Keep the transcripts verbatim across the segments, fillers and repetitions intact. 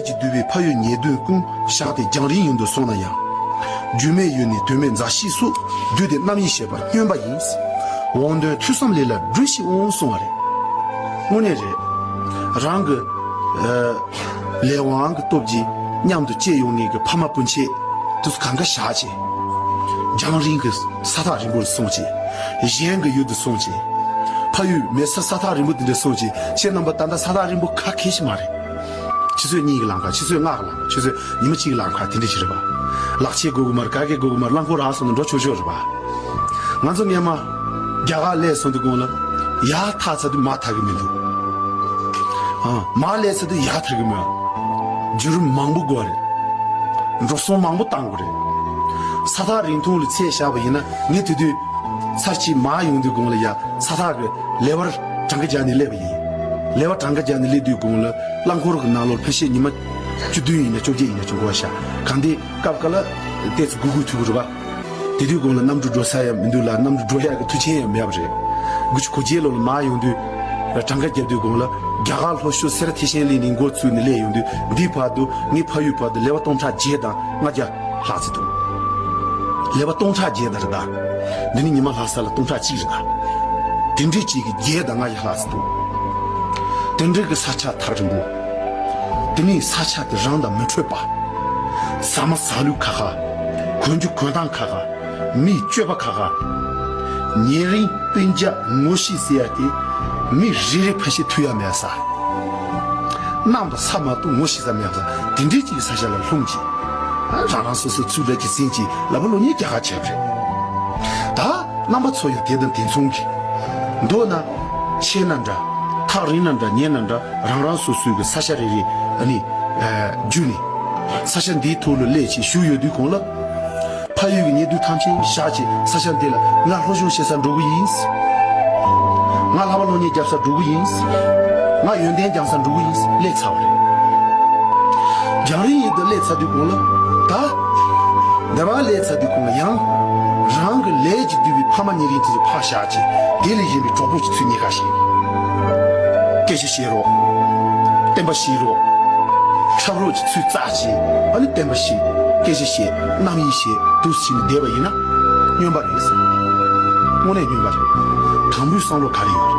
ཀྱིས་བསྡུས་པའི་ཕ་ཡུལ་ཉེ་དུའི་ཀུན། བཞག་སྟེ་རྒྱང་རིང་ཡུལ་དུ་སོང་ན་ཡང་། རྒྱུས་མེད་ཡུལ་ནི་དོན་མེད་མཛའ་བཤེས་སུ། བསྡུས་ཏེ་རྣམ་གཡེང་བྱེད་པར་སྨྱོན་པ་ཡིན། འོང་དོན་ཐོས་བསམ་ལས་ལ་འགྲོས་ཤིག་འོང་གསུང་བ་རེད། དངོས་གནས་རེད། རང་གི་ཨ་ལས་དབང་གི་སྟོབས་ཀྱིས་མཉམ་དུ་སྐྱེས་ཡོང་མཁན་གྱི་ཕ་མ་སྤུན་མཆེད་དེ་ཚོ་གང་ག་བཞག་བྱས། རྒྱང་རིང་གི་ས་ཐག་རིང་པོར་སོང་བྱས། གཞན་གྱི་ཡུལ་དུ་སོང་བྱས། ཕ་ཡུལ་མེད་ས་ས་ཐག་རིང་པོ་དེ་འདྲ་སོང་བྱས། ཁྱེད་རྣམ་པ་ད་ལྟ་ས་ཐག་རིང་པོ་ག་གལ་ཞིག་མ་རེད། ཆུ་ཚོད་གཉིས་ཀྱི་ལམ་ཁ། ཆུ་ཚོད་ལྔ་གི་ལམ་ཁ། ཆུ་ཚོད་ཉི་མ་གཅིག་གི་ལམ་ཁ། དེ་འདྲ་ཞིག་རེད་པ། ལག་ཆས་དགོས་ཀྱི་མ་རེད། ག་གེ་དགོས་ཀྱི་མ་རེད། རླངས་འཁོར་རག་སོང་ན་འགྲོ་ཆོག་ཆོག་རེད་པ། ང་ཚོ་སྔོན་མ་རྒྱ་གར་སླེབས་སོང་དུས་གོང་ལ་ཡར་ཐག་ཚར་དུས་མར་ཐག་གི་མི་འདུག་ཨ། མར་སླེབས་ཚར་དུས་ཡར་ཐག་གི་མི་འདུག་བརྒྱུད་རིམ་མང་པོ་དགོས་རེད། འགྲོ་སོང་མང་པོ་བཏང་དགོས་རེད། ས་ཐག་རིང་ཐུང་ལ་ཚད་བཞག་པ་ཡིན་ན། ངས་དེ་དུས་ཚར་གཅིག་མར་ཡོང་དུས་གོང་ལ་ཡ་ས་ཐག་གི་ལེ་བར་གྲངས་ཀ་རྒྱག་ནས་སླེབས་པ་ཡིན། ལེ་བར་གྲངས་ཀ་རྒྱག་ནས་སླེབས་དུས་གོང་ལ་རླངས་འཁོར་གྱི་ནང་ལོགས་ཕལ་ཆེར་ཉི་མ་བཅུ་བདུན་ཡིན་ན་བཅོ་བརྒྱད་ཡིན་ན་ཅིག་འགོར་བ་ཤག་གང་དེ་སྐབས་འགའ་ལ་ཏོག་ཙམ་སྒུག་དགོས་ཐུག་གི་རེད་པ། དེ་དུས་གོང་ལ་གནམ་གྲུ་འགྲོ་ས་ཡང་མི་འདུག་ལ། གནམ་གྲུ་འགྲོ་ཡག་གི་མཐུན་རྐྱེན་ཡང་མེད་པ་རེད། དགུ་བཅུ་གོ་བརྒྱད་ལོ་ལ་མར་ཡོང་དུས། གྲངས་ཀ་བརྒྱབ་དུས་གོང་ལ་རྒྱ་གར་ལྷོ་ཕྱོགས་སེ་ར་མཐིལ་ཤན་གླིང་ནས་འགོ་བཙུགས་ནས་སླེབས་ཡོང་དུས། འདིའི་བར་དུ་ངའི་ཕ་ཡུལ་བར་དུ་ལེ་བར་སྟོང་ཕྲག་བརྒྱད་དང་ལྔ་བརྒྱ་ལྷག་ཙམ་འདུག་ལེ་བར་སྟོང་ཕྲག་བརྒྱད་དང་རེད་ད། འདི་ནི་ཉི་མ་ལྷག་ས་ལ་སྟོང་ཕྲག་གཅིག་རེད་ད། དེ་འདྲའི་གཅིག་གི་བརྒྱད་དང་ལྔ་བརྒྱ་ལྷག་ཙམ་འདུག་དེ་འདྲའི་གི་ས་ཆ་ཐག་རིང་པོ། དེ་ནས་ས་ཆ་དེ་རང་དང་མི་འཕྲོད་པ། ཟ་མ་ཟ་ལུགས་ཁ་ཁ། གོན་རྒྱུ་གོན་སྟངས་ཁ་ཁ། མིའི་སྤྱོད་པ་ཁ་ཁ། ཉེ་རིང་སྤུན་ཀྱག་ངོ་ཤེས་ཟེར་ཡ་དེ། མི་རེ་རེ་ཕལ་ཆེར་ཐུག་ཡ་མེད་ས། གནམ་དང་ས་མ་གཏོགས་ངོ་ཤེས་ས་མེད་ས། དེ་འདྲའི་ཅིག་གི་ས་ཆ་ལ་ལྷུང་ཅིག་རང་རང་སོ་སོ་ཚུར་ལ་གི་ཟིན་ཅིག་ལབ་པ་ལོ་ཉིས་རྒྱ་གར་ཆེ་བ་རེད། ད་རྣམ་པ་ཚོ་ཡང་དེ་དང་དེ་མཚུངས་ཀྱི། མདོར་ན། ཆེ་ན་འདྲ། ཐག་རིང་ན་འདྲ། ཉེ་ན་འདྲ། རང་རང་སོ་སོའི་གི་ས་ཆ་རེ་རེ་ཨ་ནི་བརྒྱུད་ནས། ས་ཆ་འདིའི་ཐོག་ལ་སླེབས་ཅིག་བཞུགས་ཡོད་དུས་གོང་ལ། ཕ་ཡུལ་གྱི་ཉེ་དུ་ཐམས་ཅད་བཞག་ཅིག་ས་ཆ་འདི་ལ་ང་སློབ་སྦྱོང་བྱེད་སར་འགྲོ་གི་ཡིན། ང་ལྷག་པ་སློབ་གཉེར་རྒྱབ་སར་འགྲོ་གི་ཡིན། ང་ཡོན་ཏན་སྦྱང་སར་འགྲོ་གི་ཡིན། སླེབས་ཚར་བ་རེད། རྒྱང་རིང་ཡུལ་དུ་སླེབས་ཚར་དུས་གོང་ལ་ད། འདི་མར་སླེབས་ཚར་དུས་གོང་ལ་ཡང་། རང་གི་ལས་ཀྱིས་བསྡུས་པའི་ཕ་མ་ཉེ་རིང་དེ་ཚོ་ཕར་བཞག་ཅིག་དེ་ལས་གཞན་པའི་གྲོགས་པོ་ཅིག་ཚུར་རྙེད་ཁ་ཤས། སྐད་ཆ་བཤད་རོགས། བསྟན་པ་བཤིག་རོགས། འཁྲབ་རོགས་ཀྱི་ཚུལ་རྩ་ཆེ། ཨ་ནི་བསྟན་པ་བཤིག་སྐད་ཆ་བཤད། རྣམ་གཡེང་བྱེད། དུས་ཕྱིན་ནས་བསྡད་པ་ཡིན་ན། སྨྱོན་པ་རེད་ཟེར། དངོས་གནས་སྨྱོན་པ་རེད། དང་པོའི་བསམ་བློ་ག་རེ་ཡོད་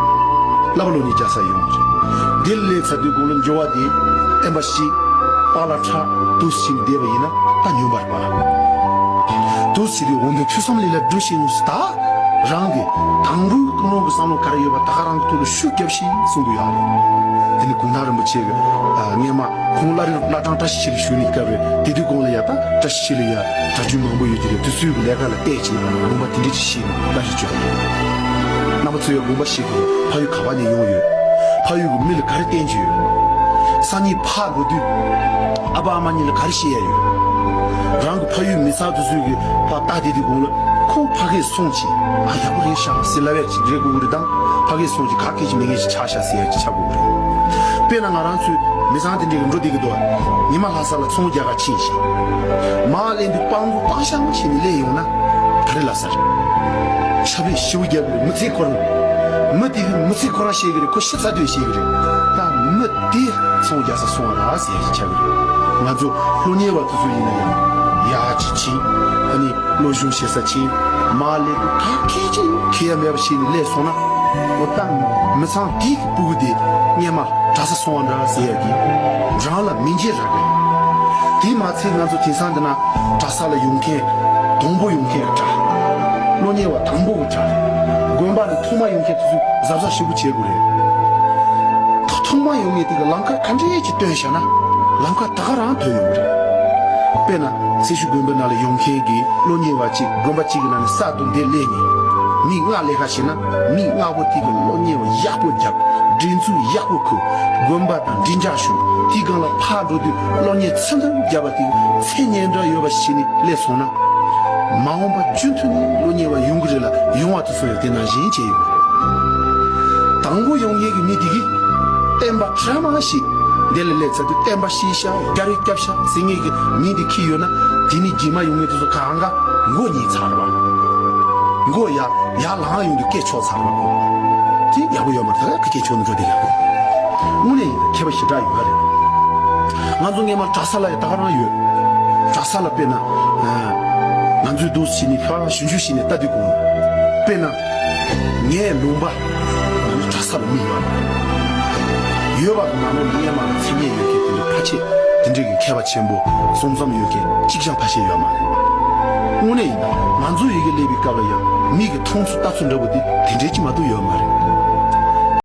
རེད། བསླབ་པ་སློབ་གཉེར་རྒྱག་ས་ཡོང་བ་རེད། འདིར་སླེབས་ཚར་དུས་གོང་ལ་འགྱུར་བ་དེ། བསྟན་པ་བཤིག་པཱ་ལགས་འཁྲབ། དུས་ཕྱིན་ནས་བསྡད་པ་ཡིན་ན་ད་སྨྱོན་པ་རེད་པ། དུས་ཕྱིན་དུས་འོང་དོན་ཐོས་བསམ་ལས་ལ་འགྲོ་ཤེས་ཡོང་ཟེར་ད། རང་གི་དང་པོའི་ཀུན་སློང་གི་བསམ་བློ་ག་རེ་ཡོད་པ་ད་ག་རང་གི་ཐོག་ལ་ཤུགས་རྒྱབ་ཤིག་གསུང་གི་ཡོད་རེད། དེ་ནི་གུང་ཐང་རིན་པོ་ཆེ་གི་ཨ་སྔས་མ་ཁོང་བླ་རི་བླ་བྲང་བཀྲ་ཤིས་འཁྱིལ་ལ་བཞུགས་ནས་སྐབས་རེད། དེ་དུས་གོང་ལ་ཡ་ད་བཀྲ་ཤིས་འཁྱིལ་ལ་ཡ་གྲྭ་རྒྱུན་མང་པོ་ཡོད་ཀྱི་རེད། དེ་ཚོའི་གི་ལས་ཀ་ལ་བལྟས་ཀྱིས་དགོངས་པ་དེ་འདྲ་ཅིག་བཞེས་ནས་བཀྲ་ཤིས་བརྗོད་པ་རེད། རྣམ་པ་ཚོས་ཡ་དགོངས་པ་བཞེས་དགོས། ཕ་ཡུལ་ག་པ་ནས་ཡོང་ཡོད། ཕ་ཡུལ་གི་མི་ལ་ག་རེ་བསྟན་གྱི་ཡོད། སང་ཉིན་ཕར་འགྲོ་དུས་ཨ་ཕ་ཨ་མ་གཉིས་ལ་ག་རེ་བཤད་ཡ་ཡོད། རང་གི་ཕ་ཡུལ་མི་ཚང་དེ་ཚོའི་གི་ཕར་ལྟ་བསྡད་དུས་གོང་ལ་ཁོང་ཕ་གིར་སོང་ཅིག་ཨ་ཡག་པོ་རེད་ཤག་ཟེར་ལབ་ཡ་ཅིག་རེད་དགོས་ཀྱི་རེད་དང་། ཕ་གིར་སོང་ཅིག་ག་གེ་ཅིག་མེད་མཁན་ཅིག་ཆགས་ཤག་ཟེར་ཡ་ཅིག་ཆགས་དགོས་ཀྱི་རེད། དཔེར་ན་ང་རང་ཚོའི་མི་ཚང་དེ་འདྲའི་གི་འགྲོ་བསྡད་ཀྱི་འདུག་ཉི་མ་ལྷ་ས་ལ་ཚོང་རྒྱག་ག་ཕྱིན་ཞིང་། མར་སླེབས་དུས་སྤང་གོ་སྤང་ཤང་ཞིག་ནས་སླེབས་ཡོང་ན་ག་རེ་ལབ་ས་རེད། ཆབ་རིལ་ཞེ་པོ་རྒྱབ་ཀྱི་རེད། མི་ཚེ་ཁོ་རང་། མི་དེ་གི་མི་ཚེ་ཁོ་རང་ཤེས་ཀྱི་རེད། ཁོ་ཤི་ཚར་དུས་ཤེས་ཀྱི་རེད། ད་མི་དེ་ཚོང་རྒྱག་ས་སོང་བ་ར་ཟེར་ཡ་ཞིག་ཆགས་ཀྱི་རེད། ང་ཚོ་སློབ་གཉེར་བ་དེ་ཚོ་ཡིན་ན་ཡང་ཡག་ཅིག་བྱིས། ཨ་ནི་སློབ་སྦྱོང་བྱེད་ས་ཕྱིན། མར་སླེབས་དུས་ག་གེ་ཅིག་ཁེ་ཡ་མེད་པ་བྱས་ནས་སླེབས་སོང་ན། འོ་ད་མི་ཚང་དེ་གི་སྤུ་གུ་དེ་སྔས་མ་གྲྭ་ས་སོང་བ་འདྲ་ཟེར་ཡ་གི་རང་ལ་མི་འཇིགས་ར་གི། དེ་མ་ཚད་ང་ཚོ་དེང་སང་འདི་ན་གྲྭ་ས་ལ་ཡོང་མཁན་དང་པོ་ཡོང་མཁན་གྱི་གྲྭ། སློབ་གཉེར་བ་དང་པོ་གི་གྲྭ། དགོན་པ་ནས་ཐོག་མ་ཡོང་མཁན་དེ་ཚོས་གཟབ་གཟབ་ཞེ་པོ་བྱེད་དགོས་རེད། ཐོག་ཐོག་མ་ཡོང་མཁན་དེ་གི་ལམ་ཁ་ག་འདྲས་ཅིག་སྟོན་བཞག་ན་ལམ་ཁ་ད་ག་རང་ཐོན་ཡོང་གི་རེད། དཔེར་ན་སེར་ཤུལ་དགོན་པའི་ནང་ལ་ཡོང་མཁན་གྱི་སློབ་གཉེར་བ་གཅིག་དགོན་པ་གཅིག་གི་ནང་ནས་གསར་དུ་འདིར་སླེབས་ནས་མི་ལྔ་སླེབས་ཁ་ཤས་ན། མི་ལྔ་པོ་དེ་གི་སློབ་གཉེར་བ་ཡག་པོ་བརྒྱབ། སྒྲིག་འཛུགས་ཡག་པོ་ཁུར། དགོན་པ་དང་མགྲིན་ཆགས་ཞུགས། དེའི་སྒང་ལ་ཕར་འགྲོ་དུས་སློབ་གཉེར་ཚད་ལྡན་བརྒྱབ་པ་དེ་ཚད་ཉེ་འདྲ་ཡོད་པ་ཞིག་ནས་སླེབས་སོང་ན། མ་འོངས་པ་རྒྱུན་མཐུད་ནས་སློབ་གཉེར་བ་ཡོང་གི་རེད་ལ། ཡོང་བ་དེ་ཚོ་ཡང་དེ་ནང་བཞིན་བྱས་ཡོད་རེད། དང་པོ་ཡོང་མཁན་གྱི་མི་དེ་གིས་བསྟན་པ་གྲ་མ་ཞིག་འདི་ལ་སླེབས་ཚར་དུས་བསྟན་པ་ཤེས་ཤག་རྒྱ་རི་སྐྱབས་ཤག་ཟེར་མཁན་གྱི་མི་དེ་འཁྱེར་ཡོད་ན། དེ་ནས་རྗེས་མ་ཡོང་མཁན་དེ་ཚོ་གང་ག་མགོ་ཉིལ་ཚར་བ། མགོ་ཡར་ཡར་ལངས་ཡོང་དུས་སྐད་ཆོག་ཚར་བ། དེ་ཡག་པོ་ཡོད་མ་རེད། ད་ག་སྐད་ཆོག་ནི་འགྲོ་དེ་ཡག་པོ། དངོས་གནས་ཡིན་ན་ཁྱད་པར་ཞེ་དྲག་ཡོད་རེད། ང་ཚོ་སྔས་མ་གྲྭ་ས་ལ་ཡང་ད་ག་རང་ཡོད། གྲྭ་ས་ལ་དཔེར་ན། ང་ཚོའི་འདུག་ཕྱི་ནས་ཕ་ཞུ་ཞུ་ཞིག་ནས་ལྟ་དུས་གོང་ལ། དཔེར་ན། ངས་ལུང་པ། ང་ཚོ་གྲྭ་ས་ལ་མི་ཡོད། ཡོད་པ་ནང་ལོགས་སྔས་མ་ལ་མཚན་སྙན་ཡོད་མཁན་དེ་འདྲ་ཕལ་ཆེར་དེ་འདྲའི་གི་མཁས་པ་ཆེན་པོ་གསུང་རྩོམ་ཡོད་མཁན་གཅིག་ཀྱང་ཕལ་ཆེར་ཡོད་མ་རེད། དངོས་གནས་ཡིན་ན་ང་ཚོ་ཡི་གེ་སླེབས་པའི་སྐབས་ལ་ཡང་མི་གི་མཐོང་ཚུལ་ལྟ་ཚུལ་འདྲ་པོ་དེ་དེ་འདྲའི་ཅིག་མ་གཏོགས་ཡོད་མ་རེད།